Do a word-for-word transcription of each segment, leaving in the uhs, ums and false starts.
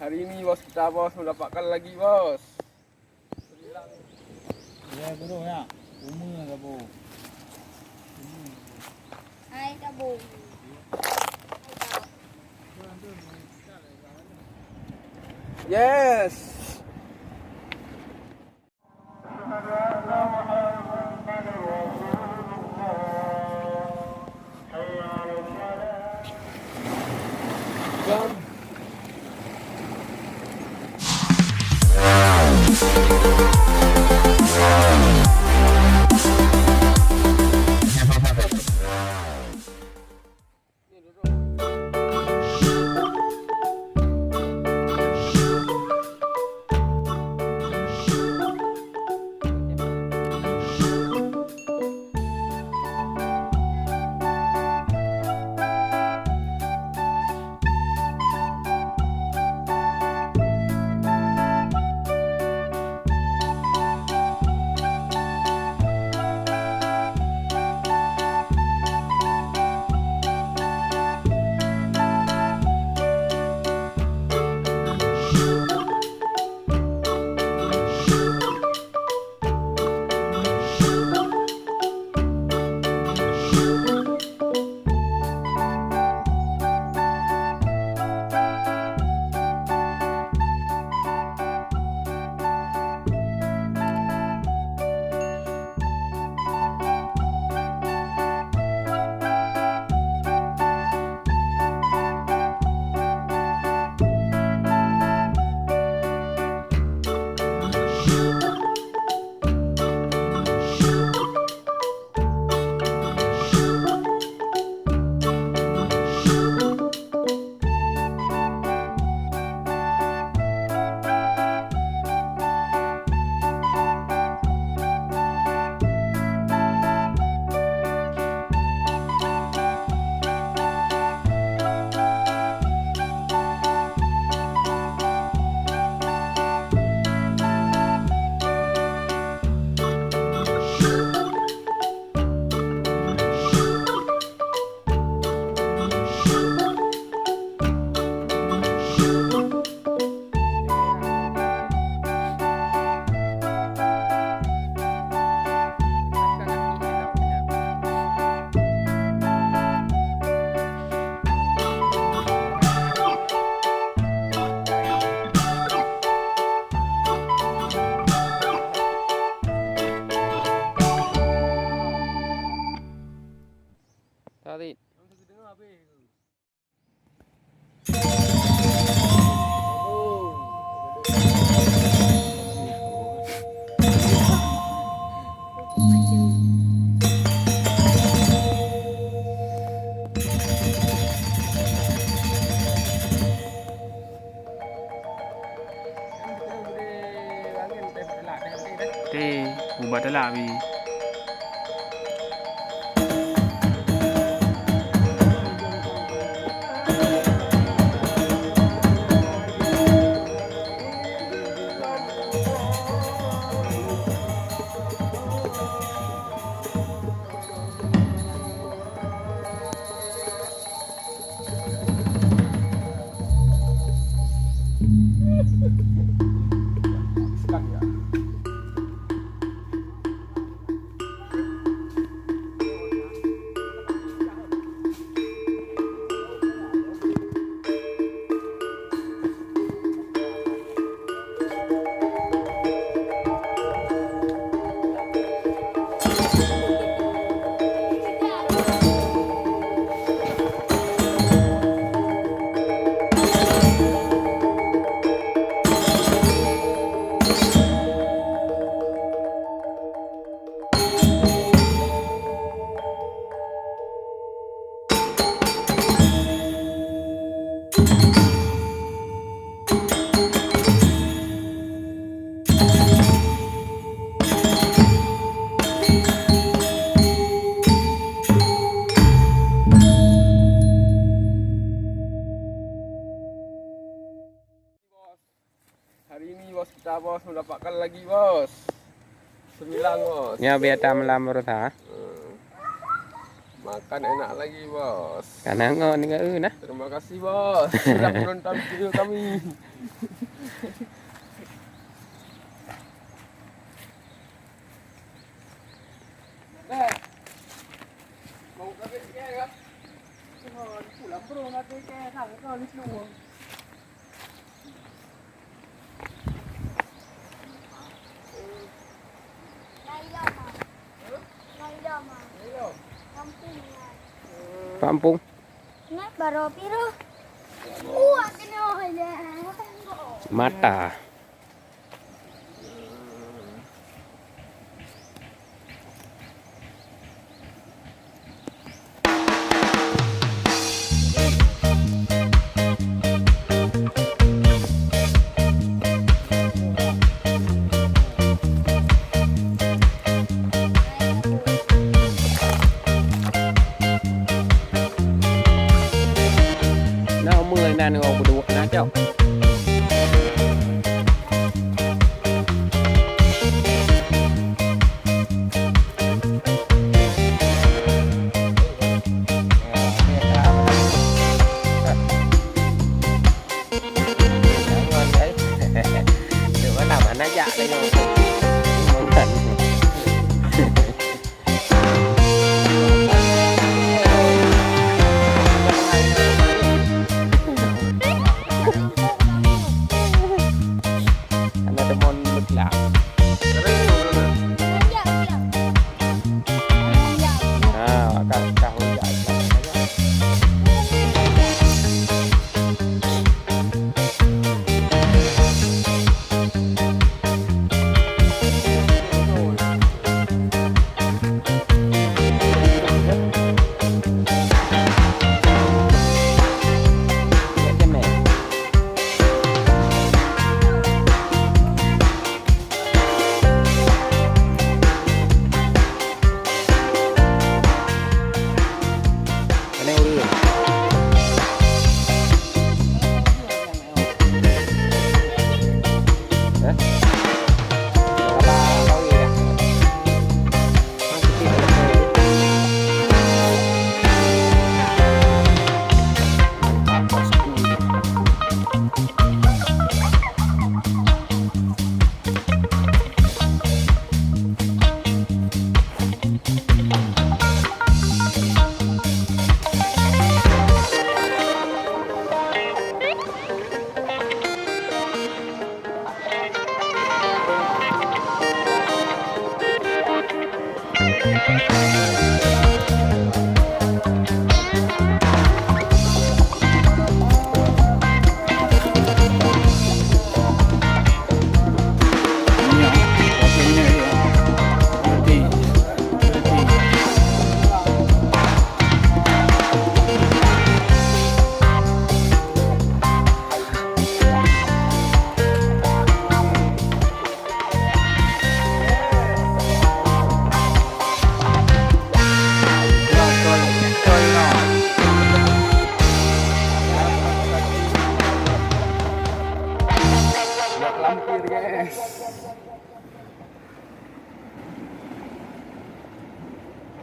Hari ini bos kita bos mendapatkan lagi bos. Ya guru ya. Uma gabo. Hai gabo. Yes. Tarik. Teh, ubat teulak bi. Hari ini bos kita bos mendapatkan lagi bos. Sembilan bos. Nyoe biasa malam berusaha. Hmm. Makan enak lagi, Bos. Kana ngon dengan eu nah. Terima kasih, Bos, sudah menonton video kami. Kampung. Nah, baru piro? Wah, kena. Mata. Na umur nan orang berdua nak cok. Mana jak tengok. Hana deungon meuklam. Ha, ka, ka hujan.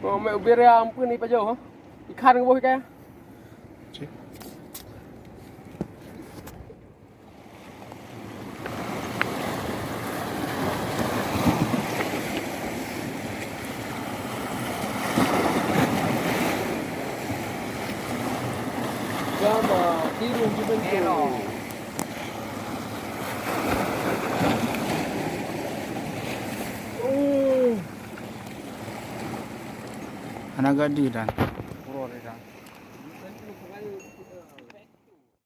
Oh, mek ubir ya ampun ni pajoh. Ikan ngon boh ikan. Cik. Gama, tiru jibantu. Oh. Hana gadi dan. Pura dan.